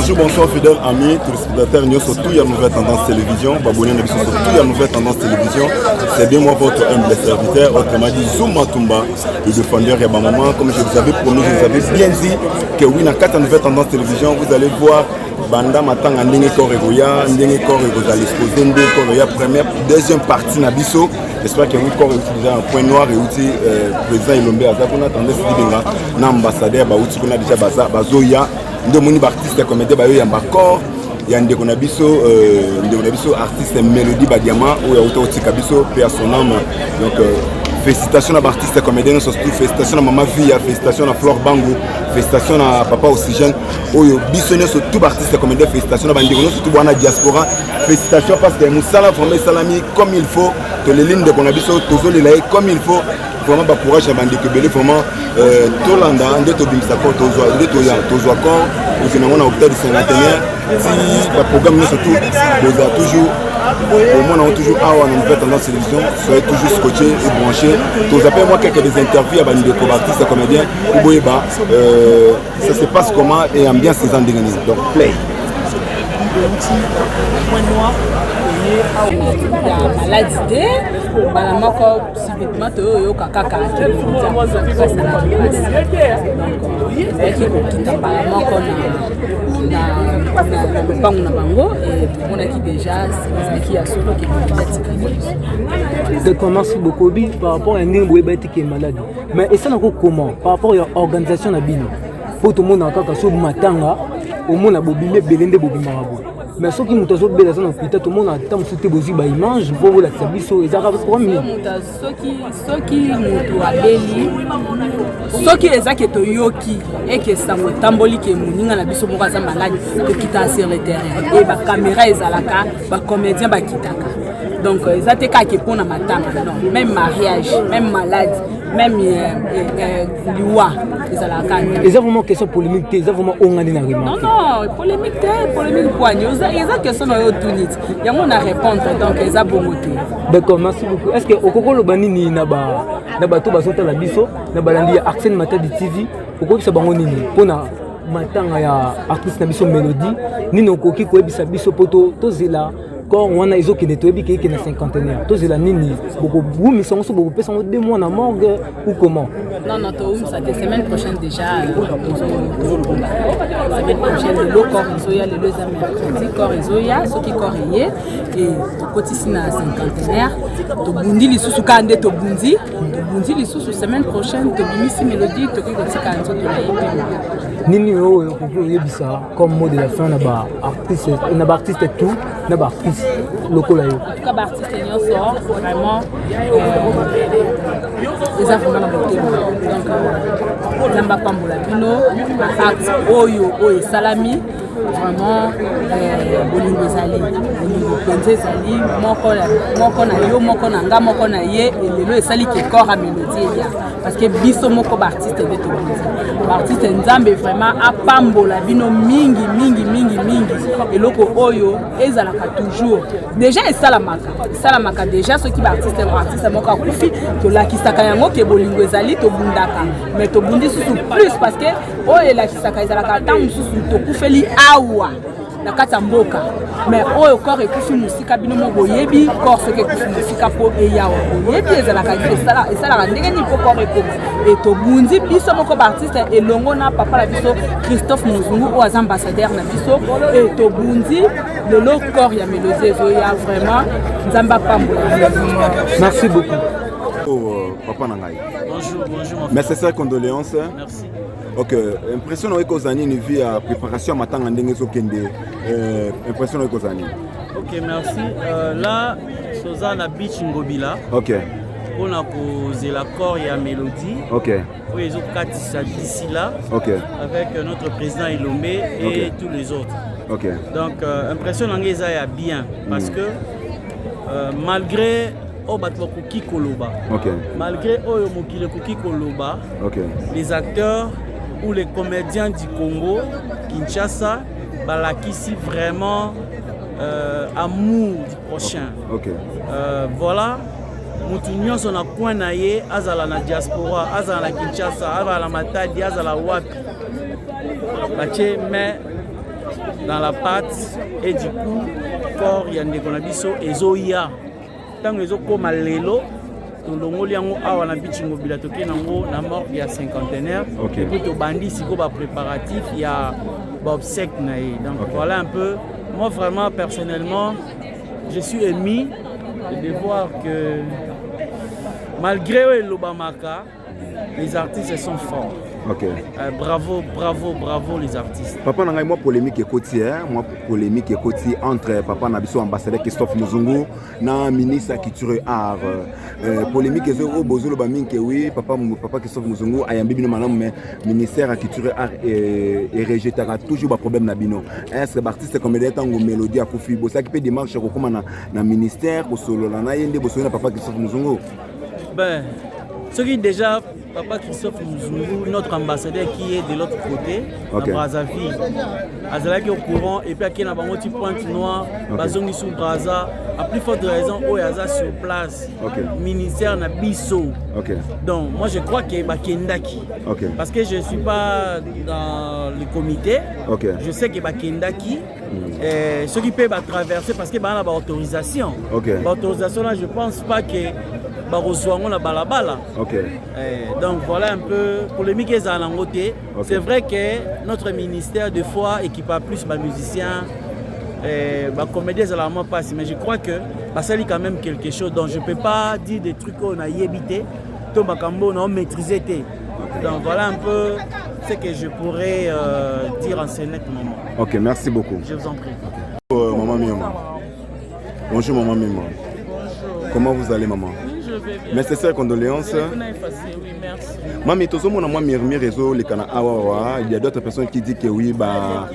Bonjour, bonsoir fidèles amis, téléspectateurs nyonso tout ya Nouvelle Tendance Télévision, babonné na biso tout ya Nouvelle Tendance Télévision. C'est bien moi votre humble serviteur, autrement dit Zuma Tumba, le défendeur ya maman. Comme je vous avais promis, je vous avais bien dit que oui, na kati ya Nouvelle Tendance Télévision, vous allez voir banda matanga ndenge corps ekoya, ndenge corps ekozala exposé, ndenge corps ekoya première, deuxième partie na biso. J'espère que oui, corps euti déjà un Pointe-Noire euti président Elombe aza kuna tendance libenga na ambassadeur bauti kuna déjà baza bazoya nde omoni baartiste ya comédien bayoyamba corps ya ndeko na biso ndeko na biso artiste Mélodie Badiama oyo auta kotika biso mpe ya son âme. Donc félicitations na baartiste ya comédien nyonso, surtout félicitations na mama Via, félicitations na Flore Bangu, félicitations na papa Oxygène oyo biso nyonso tout baartiste ya comédien, félicitations na bandeko nyonso tout bwana diaspora, félicitations parce que mosala vraiment esalami comme il faut. Toleli ndeko na biso, tozolela ye comme il faut. Vraiment bacourage na bandeko ebele. Vraiment tolanda nde tobimisa corps, tozwa nde toya tozwa corps, tokende yango na hôpital du Cinquantenaire ti baprogramme nyonso tout bozala toujours omona yango toujours awa na Nouvelle Tendance Télévision. Soyez toujours scotché et branché. Toza mpe mwa quelques des interviews ya bandeko baartiste ya comédien po boyeba ça se passe comment et ambiance eza ndenge nini. Donc play. Pointe-Noire ya maladi te, mbala moko subitement toyoyoka kaka ezalaki kokita mbala moko na lopango na bango. Tomonaki déjà ezalaki ya solo ke atikali. D'accord, merci beaucoup. Obi, par rapport à ndenge boyeba ete ke malade, mais esalaka comment par rapport ya organisation na bino? Mpo tomonaka kaka so matanga, omona bobimi ebele nde bobimaka boye, mais soki moto azobela, aza na hôpital, tomona ata mosusu te bozwi baimage mpo bolakisa biso. Ezalaka problème nini? Soki moto abeli, soki eza ke toyoki eke sango etamboli ke moninga na biso moko aza malade, tokitaka sur le terrain e bacaméra ezalaka, bacomédien bakitaka. Donc eza te kaka mpona matanga, non, même mariage, même malade, même liwa ezalaka. Eza vraiment question polémique te, eza vraiment ongani na remarque. Non, polémique te, polémique kwani? Eza question na yo otuni ti yango na répondre, donc eza bongo te. D'accord, merci beaucoup. Est ce que okoki oloba nini na bato bazotala biso, na balandi ya Arsène Matadi TV? Okoyebisa bango nini mpona matanga ya artiste na biso Mélodie? Nini okoki koyebisa biso mpo tozela corps wana ezokende? Toyebi ke ekende na Cinquantenaire. Tozela nini? Bokobumisa yango so bokopesa yango 2 mois na morgue ou comment? Non, toumisa te. Semaine prochaine déjà tozobunda. Semaine prochaine, lelo corps ezoya, lelo eza mercredi, corps ezoya. Soki corps eye e tokotisi na Cinquantenaire, tobundi lisusu kaka nde tobundi, tobundi lisusu. Semaine prochaine tobimisi Mélodie, tokoki kotika nzoto na ye pema. Nini oyo okoki oyebisa comme mot de la fin na baartiste, na baartiste tout, na baartiste lokola yo? En tout cas baartiste nyonso, vraiment eza vraiment na motema. Donc Nzambe apambola bino baacte oyo esalami. Vraiment bolingo ezali, bolingo mpenza ezali moko na yo, moko na nga, moko na ye. Elelo esali ke corps ya Mélodie eya parce que biso moko baartiste nde tobundi. Baartiste, Nzambe vraiment apambola bino mingi mingi mingi mingi. Eloko oyo ezalaka toujours déjà, esalamaka, esalamaka déjà. Soki baartiste, artiste moko akufi, tolakisaka yango ke bolingo ezali, tobundaka, mais tobundi susu plus parce que oyo elakisaka ezalaka ntango mosusu tokufeli awa na kati ya mboka, mais oyo corps ekufi mosika, bino mo boyebi corps soki ekufi mosika mpo eyawa, boyebi ezalaka esalaka ndenge nini mpo corps ekoma. E tobundi biso moko baartiste elongo na papa na biso Christophe Mozungu oyo aza ambassadeur na biso. E tobundi, lelo corps ya Mélodie ezoya. Vraiment Nzambe apambola. Merci beaucoup. Oh, papa na ngai. Bonjour, bonjour. Mes sincères condoléances. Merci. Ok, impression na ekozala nini vi ya préparation ya matanga ndenge ezokende? Impression na ekozala nini? Ok, merci. Là, toza na beach Ngobila. Mpona kozela corps ya Mélodie. Oyo ezokatisa d'ici là. Avec notre président Elombe et tous les autres. Donc, impression na ngai eza ya bien parce que malgré oyo bato bakoki koloba, malgré oyo mokili ekoki koloba, les acteurs ou les comédiens du Congo Kinshasa balakisi vraiment amour du prochain. Voilà, motu nyonso na coin na ye, azala na diaspora, azala na Kinshasa, azala na Matadi, azala wapi, batie main. dans la pâte et du coup corps ya ndeko na biso ezoya. Ntango ezokóma lelo, tolongoli yango awa na Beach Ngobila, tokei nango na morgue ya Cinquantenaire. Et puis tobandi sikoyo bapréparatif ya baobsèque na ye. Donc voilà un peu. Moi, vraiment, personnellement, je suis ému de voir que malgré oyo elobamaka, les artistes sont forts. Bravo, bravo, bravo les artistes. Papa na ngai, mwa polémique ekoti, mwa polémique ekoti entre papa na biso ambassadeur Christophe Muzungu na ministre ya culture et art. Polémique ezo oyo bozoloba mingi ke oui, papa Christophe Muzungu ayambi bino malamu, mais ministère ya culture et art erejetaka toujours baproblème na bino. Est ce que baartiste comédien, ntango Mélodie akufi, bosalaki mpe démarche ya kokóma na ministère, kosolola na ye nde bosoli na papa Christophe Muzungu? Ben, soki déjà papa Christophe Muzungu, notre ambassadeur qui est de l'autre côté, na Brazzaville, azalaki au courant et puis akei na bango ti Pointe Noire, bazongi sur Brazza, à plus forte raison oyo aza sur place, ministère na biso. Donc moi, je crois que bakendaki, parce que je suis pas dans le comité. Je sais que bakendaki. Soki mpe batraverse, parce que baa na baautorisation. Baautorisation là, je pense pas que bakozwa yango na balabala. Donc voilà un peu, polémique ezala nango te. C'est vrai que notre ministère, des fois, équipa plus bamusicien, bacomédien, ezala mwa mpasi, mais je crois que basali quand même quelque chose. Donc je peux pas dire des trucs oyo nayebi te to makambo oyo naomaîtrise te. Donc voilà un peu ce que je pourrais dire en ce net moment. Ok, merci beaucoup. Je vous en prie. Maman Mima. Bonjour, maman Mima. Bonjour. Comment vous allez, maman? Oui, je vais bien. Mes sincères condoléances. Effacé, oui, merci. Mami, tozomona mwa murmure ezoleka na awa. Il y a d'autres personnes qui disent que oui, bah,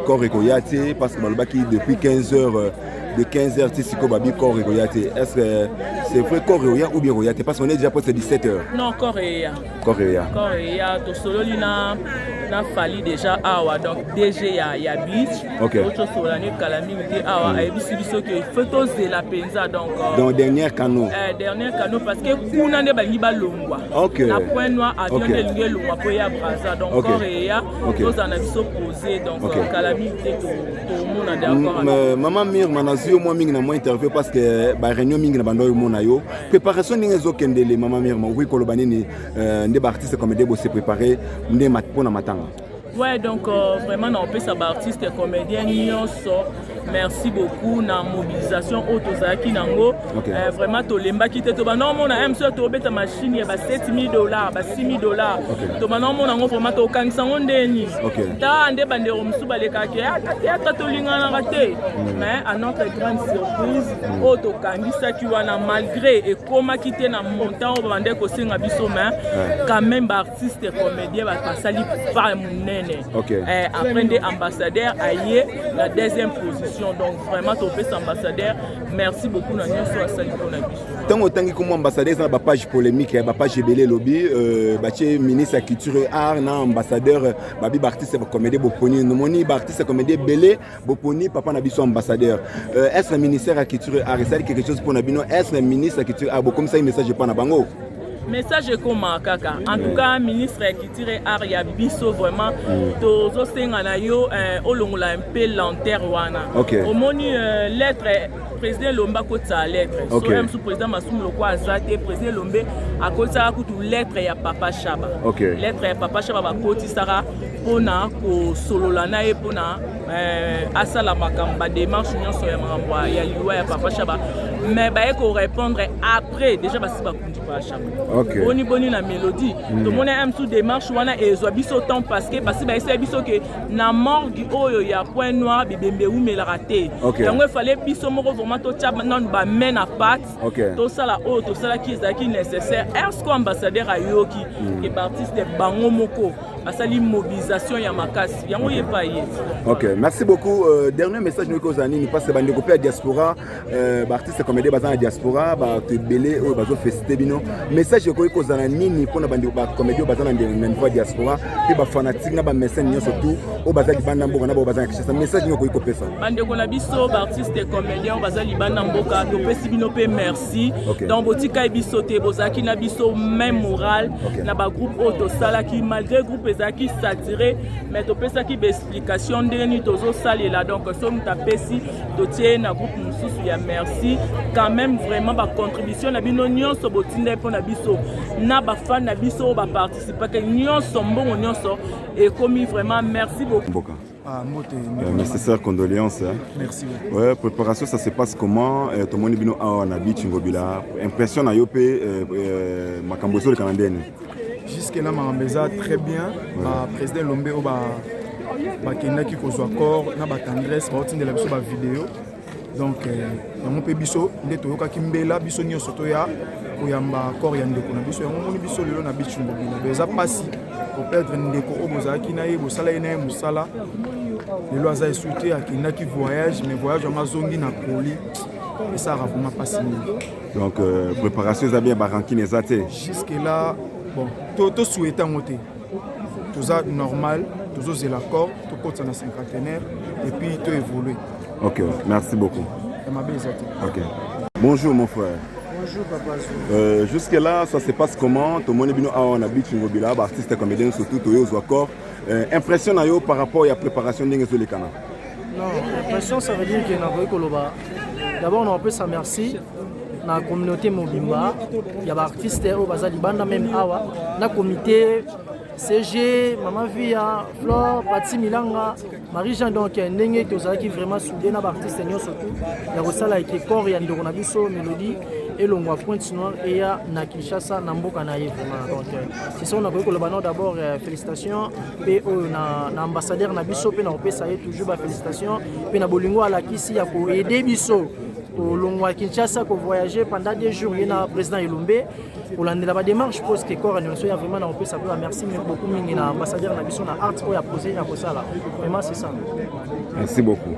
corps ekoya te, parce que balobaki depuis 15 heures, de 15 heures ti sikoyo babi corps ekoya te. Est-ce que c'est vrai, corps ekoya ou bien ekoya te? Parce qu'on est déjà presque 17 heures. Non, corps eya. Corps ekoya. Corps eya, tosololi na Fali déjà awa, donc DG ya beach. Tosolola ne kala mingi te awa, ayebisi biso ke faut tozela mpenza, donc Donc dernier canot. Dernier canot, parce que kuna nde balingi balongwa. Na Point Noir, avion nde elingi elongwa mpo eya Braza. Donc corps eya, tozala na biso posé. Donc kala mingi te tomona d'accord. Mama Mirma, nazwi yo mwa mingi na mwa interview parce que baréunion mingi na bando oyo omona yo. Préparation ndenge ezokendele, mama Mirma, okoki koloba nini nde baartiste comédien bose préparé nde mpona matanga? Ouais, donc vraiment naopesa baartiste comédien nyonso merci beaucoup na mobilisation oyo tozalaki nango. Vraiment tolembaki te. Tobanda omona mso tobeta machine ya ba 7000 $, ba 6000 $. Tobanda omona yango, vraiment tokangisa yango ndeni. Ta nde bandeko mosusu balekaki ata théâtre tolinganaka te, mais à notre grande surprise, oyo tokangisaki wana, malgré ekomaki te na montant oyo babandaki kosenga biso, mais quand même baartiste comédien basali pas monene. Après nde ambassadeur aye na deuxième position. Donc vraiment topesa ambassadeur merci beaucoup na nyonso asali mpona biso. Ntango otangi kombo ambassadeur, eza na bapage polémique ya bapage ebele elobi batie ministre ya culture et art na ambassadeur, babi baartiste bacomédien boponi, nomoni baartiste comédien ebele boponi papa na biso ambassadeur. Est ce ministère ya culture et art esali quelque chose mpona bino? Est ce ministre ya culture et art bokomisaki message epa na bango? Message ekóma kaka. En tout cas, ministre ya culture et art ya biso, vraiment tozosenga na yo olongola mpe lenteur wana. Omoni lettre, président Elombe akotisaka lettre. So mosu président Masumu lokwa aza te, président Elombe akotisaka kutu lettre ya papa Shaba. Lettre ya papa Shaba bakotisaka mpona kosolola na ye, mpona asala makambo, badémarche nyonso ya makambo ya liwa ya papa Shaba, mais baye korépondre après déjà basi bakundi papa Shaba. Boni boni na Mélodie, tomoni ya mosu démarche wana ezwa biso temps, parce que basi bayesaki biso ke na morgue oyo ya Point Noir bibembe ewumelaka te. Yango efale biso moko vraiment totya nanu bamain na pâte, tosala oyo tosalaki ezalaki nécessaire. Est ce que ambassadeur ayoki ke baartiste bango moko basali mobilisation ya makasi yango, ye pa ye? Ok, merci beaucoup. Dernier message noki ozala nini? Parce que bandeko mpe ya diaspora, baartiste comédien baza na diaspora, bato ebele oyo bazofélicité bino, message ekoki kozala nini mpona bandeko bacomédien oyo baza na niveau ya diaspora, mpe bafanatique na bamécène nyonso tout oyo baza libanda mboka na bao baza na Kinshasa? Message nini okoki kopesa? Bandeko na biso baartiste comédien oyo baza libanda mboka, topesi bino mpe merci. Donc botikai biso te, bozalaki na biso même moral na bagroupe oyo tosalaki, malgré groupe. Ezalaki saturé, mais topesaki baexplication ndenge nini tozosalela. Donc so moto apesi, totie na groupe mosusu ya merci quand même. Vraiment, bacontribution na bino nyonso botinda mpo na biso na bafan na biso oyo baparticipaki nyonso, mbongo nyonso ekomi. Vraiment, merci beaucoup. Mboka. Ah, mbote. Nécessaire condoléances. Hein. Merci. Ouais, préparation, ça se passe comment? Tomoni bino awa na beach Ngobila. Impression na yo pe makambo ezoleka na ndeni? Jusque là, makambo eza très bien. Baprésident Lombe oyo bakendaki kozwa corps na batendresse, baotindela biso bavideo. Donc yango mpe biso nde toyokaki mbela, biso nyonso toya koyamba corps ya ndeko na biso. Yango moni biso lelo na beach Ngobila. Do eza mpasi koperdre ndeko oyo bozalaki na ye, bosala ye na ye mosala. Lelo aza esu te, akendaki voyage, mais voyage yango azongi na koli. Esalaka vraiment mpasi mingi. Donc préparation eza bien, barancune eza te? Jusque là, bon, tosouhaite yango te. Toza normal, tozozela corps, tokotisa na cinquantenaire et puis toévolue. Ok, merci beaucoup. Ya mabe eza te. Ok. Bonjour mon frère. Bonjour papa Zou. Jusque là, ça se passe comment? Tomoni bino awa na beach Ngobila, ba artiste comédien surtout toyo zwa corps. Impression na yo par rapport ya préparation ndenge ezolekana? Non, impression, ça veut dire que nakoki koloba d'abord na merci na communauté mobimba ya baartiste oyo baza libanda, même awa na comité CG, Mama Via, Flore, Pati Milanga, Marie-Jean. Donc ndenge tozalaki vraiment soudé na baartiste nyonso tu ya kosala eke corps ya ndeko na biso Mélodie elongwa Pointe Noire eya na Kinshasa, na mboka na ye vraiment. Donc c'est ça, nakoki koloba no d'abord félicitations mpe oyo na ambassadeur na biso, mpe na kopesa ye toujours bafélicitation mpe na bolingo alakisi ya koaider biso kolongwa Kinshasa, kovoyager pendant 2 jours, ye na président Elombe, kolandela badémarche parce que corps nyonso ya vraiment na kopesa mpe merci beaucoup mingi na ambassadeur na biso na art oyo apose ya kosala. Vraiment, c'est ça. Merci beaucoup.